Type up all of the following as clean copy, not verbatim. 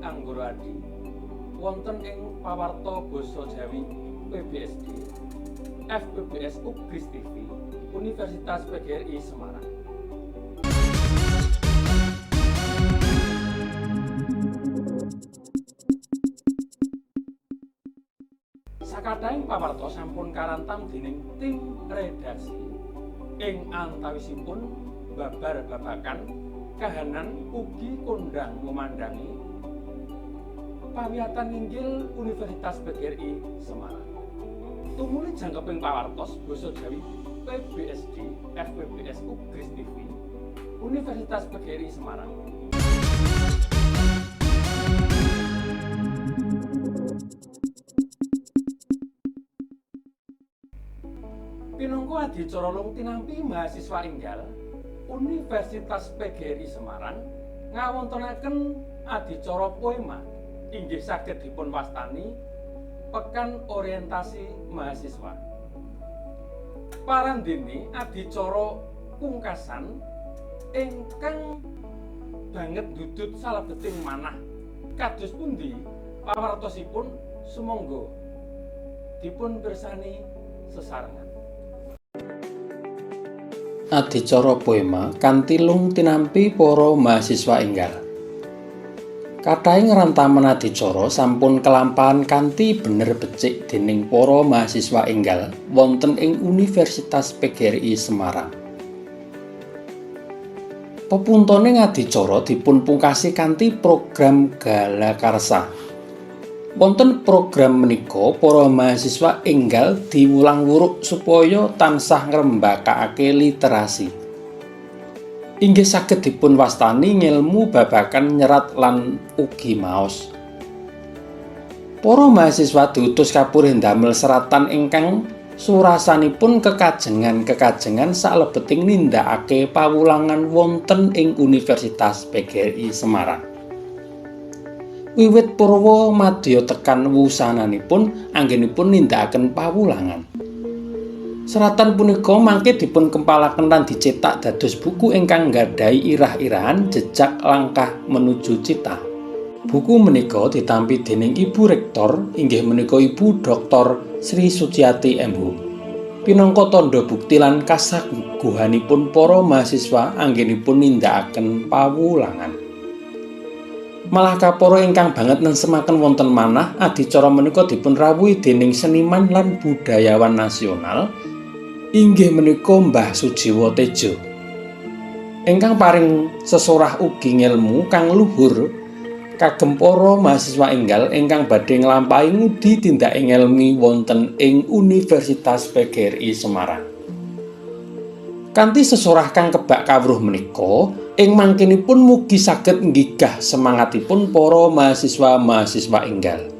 Anggoro Adi wonten ing pawarta basa Jawi PBSD FPBS Upgris TV Universitas PGRI Semarang. Sakathahing pawarta sampun karantam dening tim redaksi ing antawisipun babar babagan kahanan ugi kondhang ngumandangi pawiyatan inggil Universitas PGRI Semarang. Tumuli jangkeping pawartos basa Jawi PBSD FPBS Upgris TV Universitas PGRI Semarang. Pinangka adicara lung tinampi mahasiswa enggal Universitas PGRI Semarang ngawontenaken adicara poema inggih saged dipun wastani Pekan Orientasi Mahasiswa. Parandene adicara pungkasan ingkang banget ndudut salebeting manah kados pundi pawartosipun sumangga dipun pirsani sesarengan. Adicara poema kanthi lung tinampi para mahasiswa enggal. Kathahing rantaman adicara sampun kelampahan kanthi bener becik dening para mahasiswa enggal wonten ing Universitas PGRI Semarang. Pepuntoning adicara dipun pungkasi kanthi program Galakarsa. Wonten program menika para mahasiswa enggal diwulang wuruk supaya tansah ngrembakakake literasi. Inggih saged dipun wastani ngelmu babagan nyerat lan ugi maos. Para mahasiswa diutus kapurih ndamel seratan ingkang surasanipun kekajengan-kekajengan salebeting nindakake pawulangan wonten ing Universitas PGRI Semarang. Wiwit purwa madya tekan wusananipun anggenipun nindakaken pawulangan. Seratan punika mangke dipun kempalaken lan dicetak dados buku ingkang nggadhahi irah-irahan jejak langkah menuju cita. Buku menika ditampi dening Ibu Rektor inggih menika Ibu Dr. Sri Suciati M.Hum. Pinangka tandha bukti lan kasaguhanipun para mahasiswa anggenipun nindakaken pawulangan. Malah kapara ingkang banget nengsemaken wonten manah adicara menika dipun rawuhi dening seniman lan budayawan nasional inggih menika Mbah Sujiwo Tejo. Ingkang paring sesorah ugi ngelmu kang luhur kagem para mahasiswa enggal ingkang badhe nglampahi ngudi tindake ngelmi wonten ing Universitas PGRI Semarang. Kanthi sesorah kang kebak kawruh menika, ing mangkinipun mugi saged nggigah semangatipun para mahasiswa-mahasiswa enggal.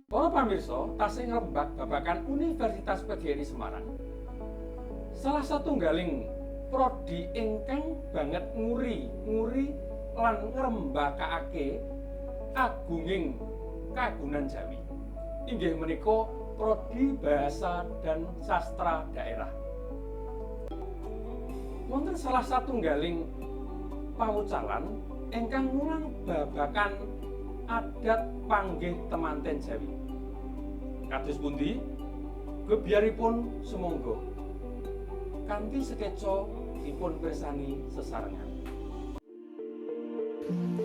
Para pamirsa, tasih ngrembak babagan Universitas PGRI Semarang. Salah satunggaling prodi ingkang banget nguri-nguri lan ngrembakakake agunging kagunan Jawi. Inggih menika prodi Bahasa dan Sastra Daerah. Wonten salah satunggaling pawucalan ingkang mulang babagan adat panggih temanten Jawi. Kados pundi? Gebyaripun sumangga. Kanthi sekeca dipun pirsani sesarengan.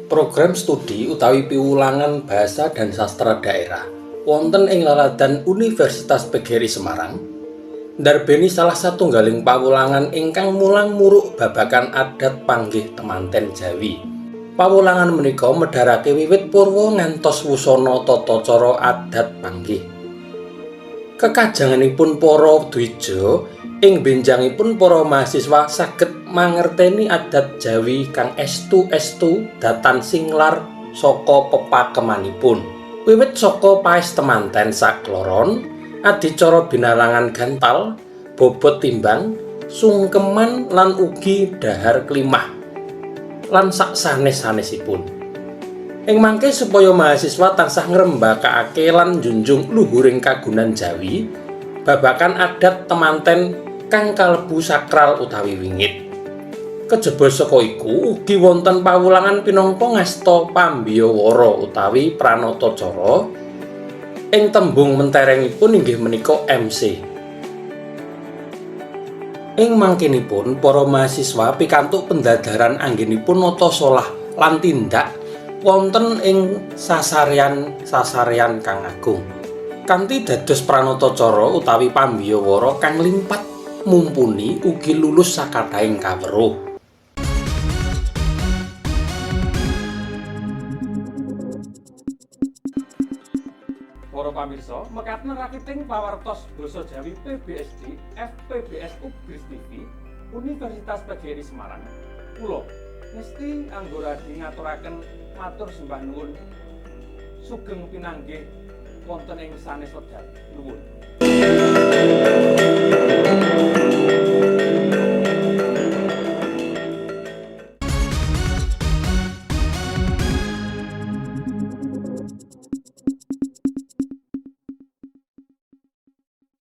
Program studi utawi piwulangan Bahasa dan Sastra Daerah wonten ing laladan Universitas PGRI Semarang ndarbeni salah satunggaling pawulangan ingkang mulang muruk babagan adat panggih temanten Jawi. Pawulangan menika medharake wiwit purwa ngantos wusana tata cara adat panggih. Kekajenganipun para dwija ing benjangipun para mahasiswa saged mangerteni adat Jawi kang estu-estu datan singlar saka pepakemanipun. Wiwit saka paes temanten sakloron, adicara binalangan gantal, bobot timbang, sungkeman lan ugi dhahar klimah lan sak sanes-sanesipun. Ing mangke supaya mahasiswa tansah ngrembakakake lan njunjung luhuring kagunan Jawi babagan adat temanten kang kalebu sakral utawi wingit. Kejaba saka iku ugi wonten pawulangan pinangka ngasta pambiyawara utawi pranatacara ing tembung menterengipun inggih menika MC. Ing mangkinipun para mahasiswa pikantuk pendadaran anggenipun nata solah lan tindak wonten ing sasarean-sasarean kang agung. Kanthi dados pranatacara utawi pambiyawara kang limpat mumpuni ugi lulus sakathahing kaweruh. Para pamirsa, mekaten rakiting pawartos basa Jawi PBSD FPBS Ugris TV Universitas PGRI Semarang. Kula Ngesti Anggoradi ngaturaken matur sembah nuwun. Sugeng pinanggih wonten ing sanes wekdal. Nuwun.